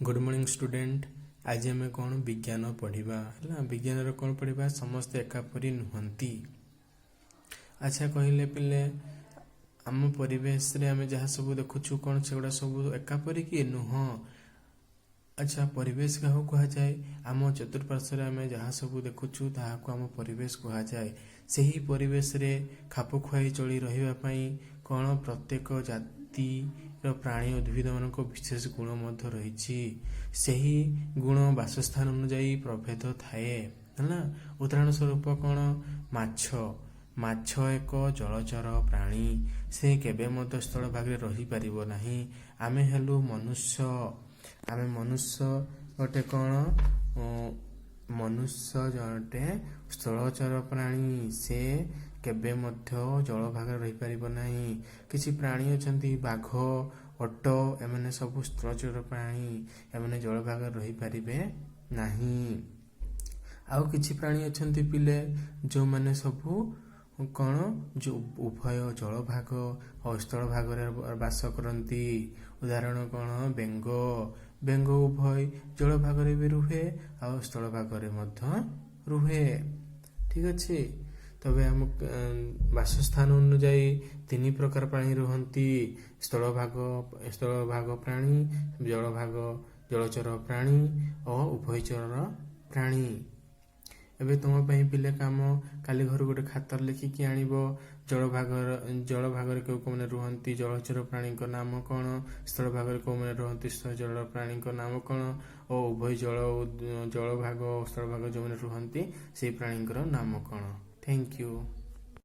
Good morning student. ଆଜି ଆମେ କ'ଣ ବିଜ୍ଞାନ ପଢ଼ିବା, ହେଲା? ବିଜ୍ଞାନର କ'ଣ ପଢ଼ିବା? ସମସ୍ତେ ଏକାପରି ନୁହନ୍ତି। ଆଚ୍ଛା କହିଲେ ପିଲେ, ଆମ ପରିବେଶରେ ଆମେ ଯାହା ସବୁ ଦେଖୁଛୁ, କ'ଣ ସେଗୁଡ଼ା ସବୁ ଏକାପରି କି? ନୁହଁ। ଆଚ୍ଛା, ପରିବେଶ କାହାକୁ କୁହାଯାଏ? ଆମ ଚତୁଃପାର୍ଶ୍ୱରେ ଆମେ ଯାହା ସବୁ ଦେଖୁଛୁ, ତାହାକୁ ଆମ ପରିବେଶ କୁହାଯାଏ। ସେହି ପରିବେଶରେ ଖାପ ଖୁଆଇ ଚଳି ରହିବା ପାଇଁ କ'ଣ ପ୍ରତ୍ୟେକ ଜାତିର ପ୍ରାଣୀ, ଉଦ୍ଭିଦମାନଙ୍କ ବିଶେଷ ଗୁଣ ମଧ୍ୟ ରହିଛି। ସେହି ଗୁଣ ବାସସ୍ଥାନ ଅନୁଯାୟୀ ପ୍ରଭେଦ ଥାଏ, ହେଲା? ଉଦାହରଣ ସ୍ୱରୂପ କ'ଣ? ମାଛ। ମାଛ ଏକ ଜଳଚର ପ୍ରାଣୀ। ସେ କେବେ ମଧ୍ୟ ସ୍ଥଳ ଭାଗରେ ରହିପାରିବ ନାହିଁ। ଆମେ ହେଲୁ ମନୁଷ୍ୟ। ଆମେ ମନୁଷ୍ୟ ଗୋଟେ କ'ଣ? ମନୁଷ୍ୟ ଜଣେ ସ୍ଥଳଚର ପ୍ରାଣୀ। ସେ କେବେ ମଧ୍ୟ ଜଳଭାଗରେ ରହିପାରିବ ନାହିଁ। କିଛି ପ୍ରାଣୀ ଅଛନ୍ତି, ବାଘ, ଓଟ, ଏମାନେ ସବୁ ସ୍ଥଳଚର ପ୍ରାଣୀ। ଏମାନେ ଜଳଭାଗରେ ରହିପାରିବେ ନାହିଁ। ଆଉ କିଛି ପ୍ରାଣୀ ଅଛନ୍ତି ପିଲେ, ଯେଉଁମାନେ ସବୁ କ'ଣ, ଯେଉଁ ଉଭୟ ଜଳଭାଗ ଓ ସ୍ଥଳ ଭାଗରେ ବାସ କରନ୍ତି। ଉଦାହରଣ କ'ଣ? ବେଙ୍ଗ। ବେଙ୍ଗ ଉଭୟ ଜଳଭାଗରେ ବି ରୁହେ ଆଉ ସ୍ଥଳ ଭାଗରେ ମଧ୍ୟ ରୁହେ। ଠିକ ଅଛି। ତେବେ ଆମ ବାସସ୍ଥାନ ଅନୁଯାୟୀ ତିନି ପ୍ରକାର ପ୍ରାଣୀ ରୁହନ୍ତି: ସ୍ଥଳଭାଗ ପ୍ରାଣୀ, ଜଳଭାଗ ଜଳଚର ପ୍ରାଣୀ ଓ ଉଭୟଚର ପ୍ରାଣୀ। ଏବେ ତୁମ ପାଇଁ ପିଲେ କାମ, କାଲି ଘରୁ ଗୋଟେ ଖାତାରେ ଲେଖିକି ଆଣିବ, ଜଳଭାଗରେ କେଉଁ କେଉଁମାନେ ରୁହନ୍ତି, ଜଳଚର ପ୍ରାଣୀଙ୍କ ନାମ କ'ଣ, ସ୍ଥଳଭାଗରେ କେଉଁମାନେ ରୁହନ୍ତି, ଜଳ ପ୍ରାଣୀଙ୍କ ନାମ କ'ଣ ଓ ଉଭୟ ଜଳଭାଗ ଓ ସ୍ଥଳଭାଗ ଯେଉଁମାନେ ରୁହନ୍ତି, ସେଇ ପ୍ରାଣୀଙ୍କର ନାମ କ'ଣ। Thank you.